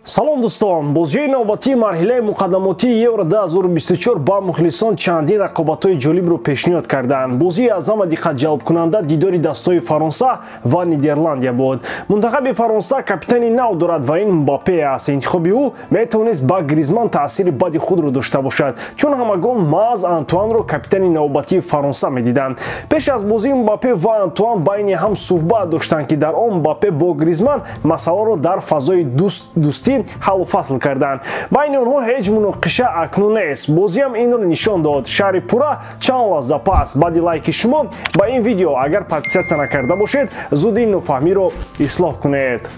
Салом дӯстон, бозиҳои навбатии марҳилаи муқаддамотии Евро 2024 ба мухлисон чандин рақобатҳои ҷолибро пешниҳод карданд. Бозии аз ҳама диққатҷалбкунанда дидори дастҳои Фаронса ва Нидерландия буд. Мунтахаби Фаронса капитани нав дорад ва ин Мбаппе аст. Интихоби ӯ метавонист ба Гризман таъсири бади худро дошта бошад, чун ҳамагон маҳз Антуанро капитани навбатии Фаронса медиданд. Пеш аз бозӣ Мбаппе ва Антуан байни ҳам суҳбат доштанд, ки дар он Мбаппе бо Гризман масъаларо дар фазои дӯстӣ ҳаллу фасл карданд. Байни онҳо ҳеҷ муноқиша акнун нест. Бозиам инро нишон дод. Шаҳри пурра чанд лаҳза пас баъди лайки шумо ба ин видео, агар подписаться накарда бошед, зуд ин нофаҳмиро ислоҳ кунед.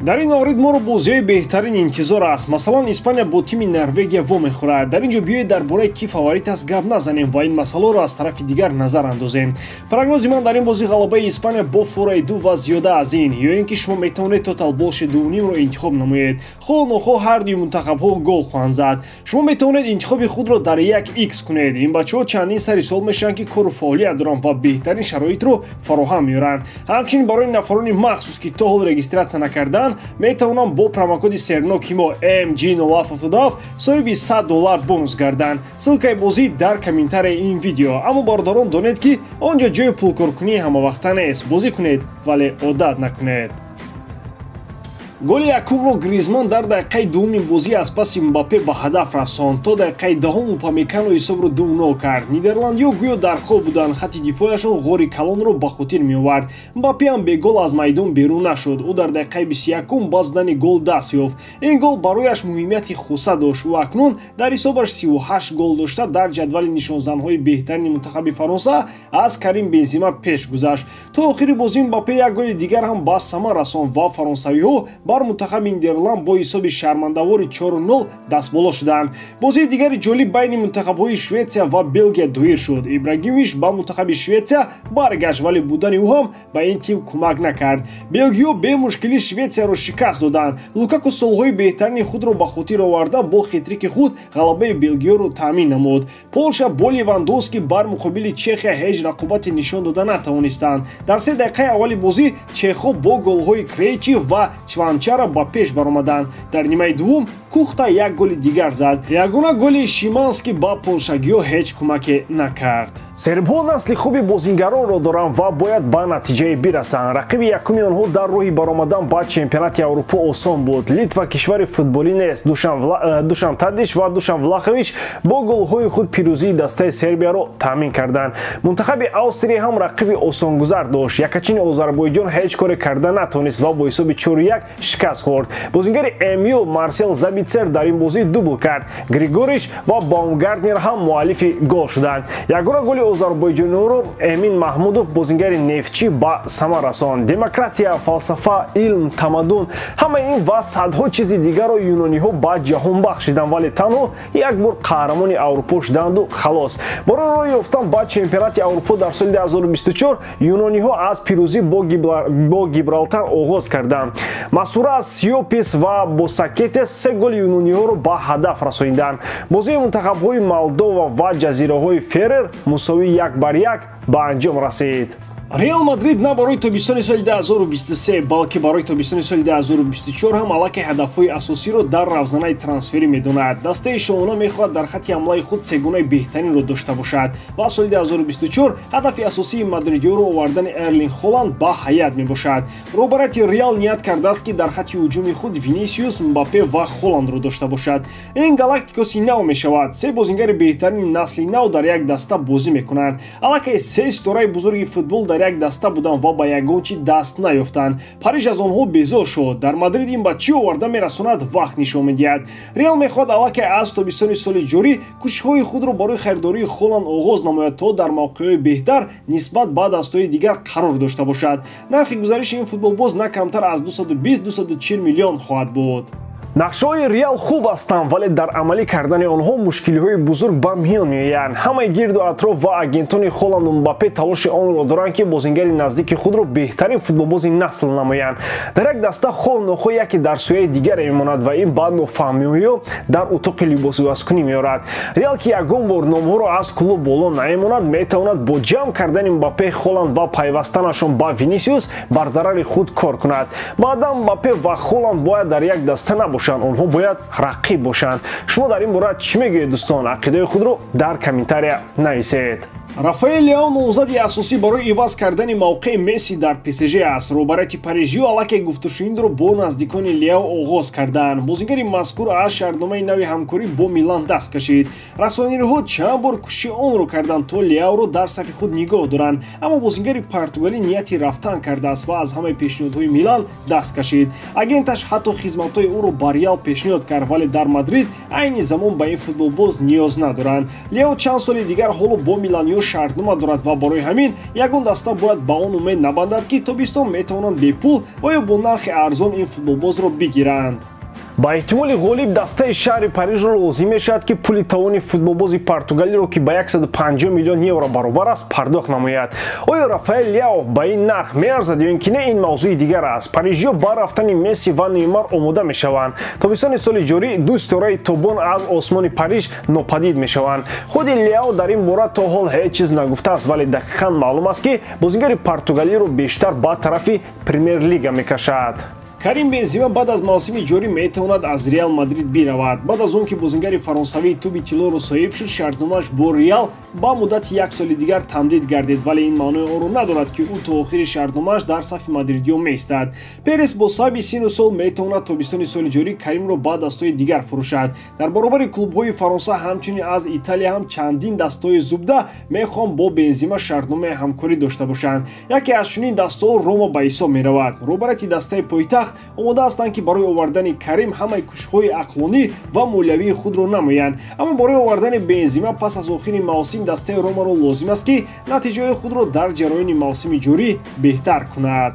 Дар ин маврид моро бозиҳои беҳтарин интизор аст. Масалан, Испания бо тими Норвегия вомехӯрад. Дар ин ҷо биёед дар бораи ки фаворит аст гап назанем ва ин масъаларо аз тарафи дигар назар андозем. Прогнози ман дар ин бозӣ ғалабаи Испания бо фораи 2 ва зиёда аз ин, ё ин ки шумо метавонед тотал больше 2.5-ро интихоб намоед. Хоҳ нохоҳ ҳар дуи мунтахабҳо гол хоҳанд зад. Шумо метавонед интихоби худро дар 1x кунед. Ин бачаҳо чандин сари сол мешаванд, ки кору фаъолият доранд ва беҳтарин шароитро фароҳам меоранд. Ҳамчунин барои нафарони махсус, ки то ҳол регистратсия накарданд, метавонам бо промокоди серноки мо MG077 соҳиби $100 бонус гарданд. Ссылкаи бозӣ дар комментарияи ин видео. Аммо бародарон, донед, ки он ҷо ҷои пулкоркунӣ ҳамавақта нест. Бозӣ кунед, вале одат накунед. Голи якумро Гризман дар дақиқаи дуввуми бозӣ аз паси Мбаппе ба ҳадаф расонд. То дақиқаи даҳум Упамекано ҳисобро 2-0 кард. Нидерландиҳо гӯё дар хоб буданд, хатти дифояшон ғори калонро ба хотир меовард. Мбаппе ҳам бегол аз майдон берун нашуд. Ӯ дар дақиқаи 21-ум ба задани гол даст ёфт. Ин гол барояш муҳимияти хоса дошт. Ӯ акнун дар ҳисобаш 38 гол дошта, дар ҷадвали нишонзанҳои беҳтарини мунтахаби Фаронса аз Карим Бензима пеш гузашт. То охири бозӣ Мбаппе як голи дигар ҳам ба самар расонд ва фаронсавиҳо бар мунтахаби Нидерланд бо ҳисоби шармандавори 4-0 дастболо шуданд. Бозии дигари ҷолиб байни мунтахабҳои Шветсия ва Белгия доир шуд. Ибрагимович ба мунтахаби Шветсия баргашт, вале будани ӯ ҳам ба ин тим кӯмак накард. Белгиҳо бемушкилӣ Шветсияро шикаст доданд. Лукаку солҳои беҳтарини худро ба хотир оварда, бо хитрики худ ғалабаи белгиҳоро таъмин намуд. Полша бо Левандовски бар муқобили Чехия ҳеҷ рақобате нишон дода натавонистанд. Дар 3 дақиқаи аввали бозӣ чехҳо бо голҳои Крейчи ва Чванчара ба пеш баромаданд. Дар нимаи дуввум Кухта як голи дигар зад. Ягона голи Шимански ба полшагиҳо ҳеҷ кӯмаке накард. Сербҳо насли хуби бозингаронро доранд ва бояд ба натиҷае бирасанд. Рақиби якуми онҳо дар роҳи баромадан ба чемпионати Аврупо осон буд. Литва кишвари футболӣ нест. Душан Тадич ва Душан Влахович бо голҳои худ пирӯзии дастаи Сербияро таъмин карданд. Мунтахаби Австрия ҳам рақиби осонгузар дошт. Якачини Озарбойҷон ҳеҷ коре карда натавонист ва бо ҳисоби 4-1 шикаст хӯрд. Бозингари МЮ Марсел Забитсер дар ин бозӣ дубл кард. Григорич ва Баумгартнер ҳам муаллифи гол шуданд. Ягона голи озарбойҷониро Эмин Маҳмудов, бозингари Нефтчӣ, ба самар расонд. Демократия, фалсафа, илм, тамаддун — ҳамаи ин ва садҳо чизи дигарро юнониҳо ба ҷаҳон бахшиданд, вале танҳо як бор қаҳрамони Аврупо шуданду халос. Барои роҳ ёфтан ба чемпионати Аврупо дар соли 2024 юнониҳо аз пирӯзӣ бо Гибралтар оғоз карданд. Масурас, Сиопис ва Босакетес се голи юнониҳоро ба ҳадаф расониданд. Бозии мунтахабҳои Молдова ва Ҷазираҳои Ферер мусовии 1-1 ба анҷом расид. Реал Мадрид на барои тобистони соли 2023, балки барои тобистони соли 2024 ҳам аллакай ҳадафҳои асосиро дар равзанаи трансферӣ медонад. Дастаи шоҳона мехоҳад дар хатти ҳамлаи худ сегунаи беҳтаринро дошта бошад ва соли 2024 ҳадафи асосии мадридиёро овардани Эрлинг Холанд ба ҳайат мебошад. Роҳбарияти Реал ният кардааст, ки дар хатти ҳуҷуми худ Винисиус, Мбаппе ва Холандро дошта бошад. Ин галактикоси нав мешавад. Се бозингари беҳтарини насли нав дар як даста бозӣ мекунанд. Аллакай се ситораи бузурги футбол дар як даста буданд ва ба ягон чӣ даст наёфтанд. Париж аз онҳо безор шуд. Дар Мадрид ин ба чӣ оварда мерасонад, вақт нишон медиҳад. Реал мехоҳад аллакай аз тобистони соли ҷорӣ кӯшишҳои худро барои харидории Холанд оғоз намояд, то дар мавқеъҳои беҳтар нисбат ба дастҳои дигар қарор дошта бошад. Нархи гузариши ин футболбоз на камтар аз 220-240 миллион хоҳад буд. Нақшаҳои Реал хуб ҳастанд, вале дар амалӣ кардани онҳо мушкилиҳои бузург ба миён меоянд. Ҳамаи гирду атроф ва агентони Холанду Мбаппе талоши онро доранд, ки бозингари наздики худро беҳтарин футболбози насл намоянд. Дар як даста хоҳ нохоҳ яке дар сояи дигаре мемонад ва ин ба нофаҳмиҳо дар утоқи либосивазкунӣ меорад. Реал, ки ягон бор номҳоро аз клуб боло намемонад, метавонад бо ҷамъ кардани Мбаппе, Холанд ва пайвастанашон ба Винисиус бар зарари худ кор кунад. Баъдан Мбаппе ва Холанд бояд дар як даста набошанд. набошанд, онҳо бояд рақиб бошанд. Шумо дар ин бора чӣ мегӯед, дӯстон? Ақидаи худро дар комментария нависед. Рафаэл Лео номзади асосӣ барои иваз кардани мавқеи Месси дар ПСЖ аст. Роҳбарияти парижиё аллакай гуфтушунидро бо наздикони Лео оғоз карданд. Бозигари мазкур аз шартномаи нави ҳамкорӣ бо Милан даст кашид. Расонаҳо чанд бор кӯшиши онро карданд, то Леоро дар сафи худ нигоҳ доранд, аммо бозигари португалӣ нияти рафтан кардааст ва аз ҳамаи пешниҳодҳои Милан даст кашид. Агенташ ҳатто хизматҳои ӯро ба Реал пешниҳод кард, вале дар Мадрид айни замон ба ин футболбоз ниёз надоранд. Лео чанд соли дигар ҳоло бо миланиё шартнома дорад ва барои ҳамин ягон даста бояд ба он умед набандад, ки тобистон метавонанд бепул ва ё бо нархи арзон ин футболбозро бигиранд. Ба эҳтимоли ғолиб дастаи шаҳри Парижро лозим мешавад, ки пули тавони футболбози португалиро, ки ба 150 миллион евро баробар аст, пардохт намояд. Оё Рафаэл Ляо ба ин нарх меарзад ё ин ки не, ин мавзӯи дигар аст. Парижиё ба рафтани Месси ва Неймар омода мешаванд. Тобистони соли ҷорӣ ду ситораи тобон аз осмони Париж нопадид мешаванд. Худи Ляо дар ин бора то ҳол ҳеҷ чиз нагуфтааст, вале дақиқан маълум аст, ки бозигари португалиро бештар ба тарафи Премер-лига мекашад. Карим Бензима баъд аз мавсими ҷорӣ метавонад аз Реал Мадрид биравад. Баъд аз он ки бозингари фаронсавии тӯби тиллоро соҳиб шуд, шартномааш бо Реал ба муддати як соли дигар тамдид гардид, вале ин маънои онро надорад, ки ӯ то охири шартномааш дар сафи мадридиё меистад. Перес бо сабаби сину сол метавонад тобистони соли ҷорӣ Каримро ба дастҳои дигар фурӯшад. Дар баробари клубҳои Фаронса ҳамчунин аз Италия ҳам чандин дастҳои зубда мехоҳанд бо Бензима шартномаи ҳамкорӣ дошта бошанд. Яке аз чунин дастҳо Рома ба ҳисоб меравад. Роҳбарияти дастаи пойтахт омода ҳастанд, ки барои овардани Карим ҳамаи кӯшишҳои ақлонӣ ва молиявии худро намоянд, аммо барои овардани Бензима пас аз охири мавсим дастаи Ромаро лозим аст, ки натиҷаҳои худро дар ҷараёни мавсими ҷорӣ беҳтар кунад.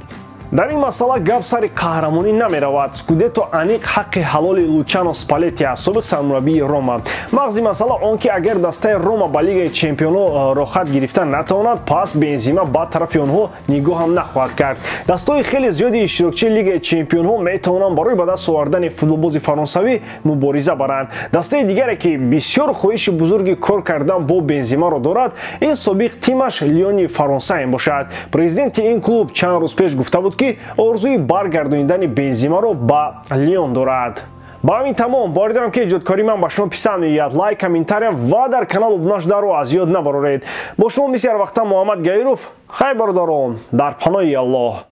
Дар ин масъала гап сари қаҳрамонӣ намеравад. Скудетто аниқ ҳаққи ҳалоли Лучано Спалетти аст, собиқ сармураббии Рома. Мағзи масъала он ки агар дастаи Рома ба Лигаи чемпионҳо роҳхат гирифта натавонад, пас Бензима ба тарафи онҳо нигоҳ ҳам нахоҳад кард. Дастҳои хеле зиёди иштирокчии Лигаи чемпионҳо метавонанд барои ба даст овардани футболбози фаронсавӣ мубориза баранд. Дастаи дигаре, ки бисёр хоҳиши бузурги кор кардан бо Бензимаро дорад, ин собиқ тимаш Лиони Фаронса мебошад. Президенти ин клуб чанд рӯз пеш гуфта буд, ки орзуи баргардонидани Бензимаро ба Лион дорад. Ба ҳамин тамом. Боварӣ дорам, ки эҷодкории ман ба шумо писанд меояд. Лайк, комментария ва дар канал обуна шударо аз ёд набароред. Бо шумо мисли ҳар вақта Муҳаммад Гаиров. Хайр, бародарон, дар паноҳи Аллоҳ.